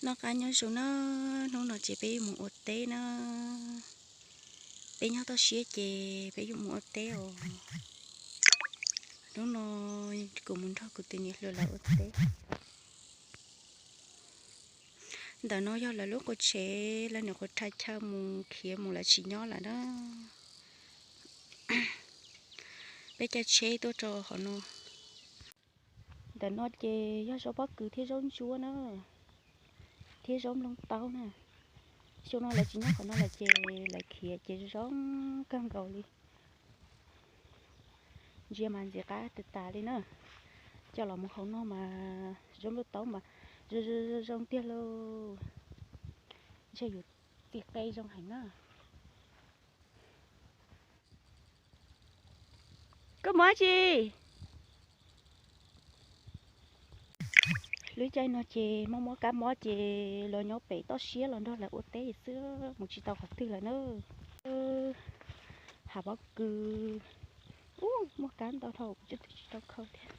Noj qab nyob zoo na, hnub no ces peb yuav mus ua teb na. Peb nyob toj siab ces peb yuav mus ua teb os. Hnub no kuv mus nrog kuv tus niam hluas lawv ua teb. Ntawm no yog lawv lub qub tsev, lawv nyuam qhuav rhais chaw mus khiav mus lawv tsis nyob lawm na. Peb caij tsheb tuaj rau hauv no. Ntawm no ces yog zaub pob kws thiab zaub ntsuab na, thiab zaub nplooj taub na. Xyoo no lawv tsis nyob qhov no lawm ces lawv khiav ces zoo kawg nkaus li. Ntsia mas ntxim qab tas tas li na. Coj los mus hauv no mas zaub nplooj taub mas zoo zoo tiag lauj. Ntshe yuav txi qe zoo heev na. Koj mus dab tsi? Lub caij no ces mob mob kab mob ces los nyob pem toj siab los nrog lawv ua teb xwb, mus tsis tau qhov twg lawm na. Hav pob kws, ub, muaj kab ntau dhau kuv twb tsis tau khau thiab.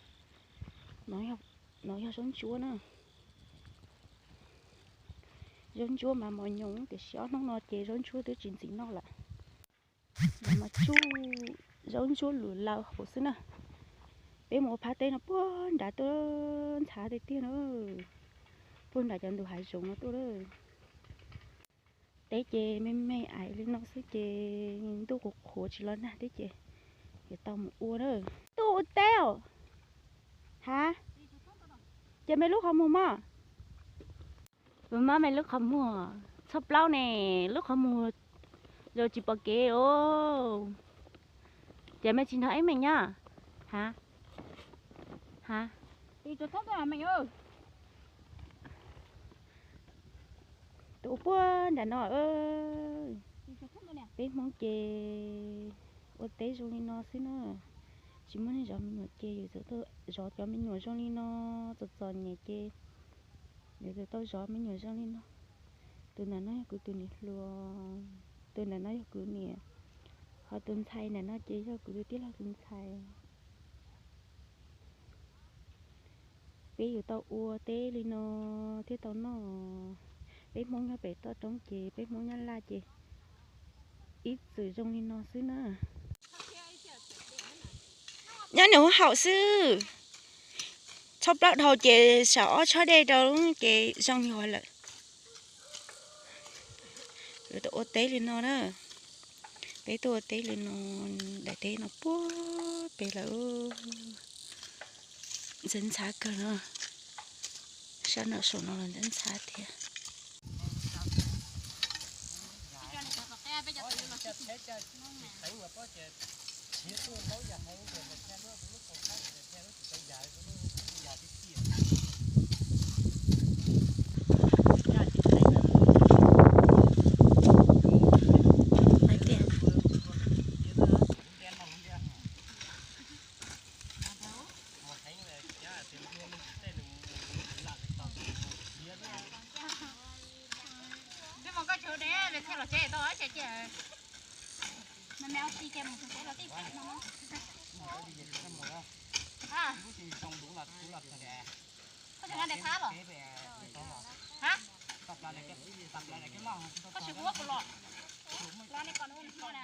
No yog zaub ntsuab na. Zaub ntsuab mas mos nyoos tiam sis ob hnub no ces zaub ntsuab twb tsis ntxim noj lawm. Mas tsuj zaub ntsuab lus laws hauv xwb na. Peb mus ua phab teb no puag nrad tuaj, ntxhav tiag tiag na. Puag nram cov ntug hav zoov no tuaj lawm. Teb ces me me ais li no xwb ces ntuj qhuav qhuav tsis los nag thiab ces yuav tau mus ua na. Tuaj ua teb os. Ha? Ces me lub qhov muag mog. Mog, me lub qhov muag txhob plaub ne, lub qhov muag zoo tsis pom kev os. Ces me tsis nrog ib me nyob. Ha? Ha? Tus puag nram no. Peb Hmoob ces ua teb zoo li no xwb na. Tsis muaj neeg zov me nyuam ces yus txawm zov cov me nyuam zoo li no, txom txom nyem ces yus txawm tau zov me nyuam zoo li no. Tus ntawm no yog kuv tus niam hluas, tus ntawm no yog kuv niam, ho tus ntxhais ntawm no ces yog kuv tus tij laug tus ntxhais. Peb yuav tau ua teb li no thiaj tau noj. Peb Hmoob nyob pem toj roob ces peb Hmoob nyob laj ces ib txwm zoo li no xwb na. Nyob nws hauv xwb. Txhob plaub dhau ces saum ob tsob dej rau ces zoo li lawm. Yuav tau ua teb li no na. Peb tuaj ua teb li no, daim teb no puag pem lawm. Ntxhab ntxhab kawg na. Sab no saum no los ntxhab ntxhab thiab. Koj tsis ua kuv los, los ne, kom ua kuv na.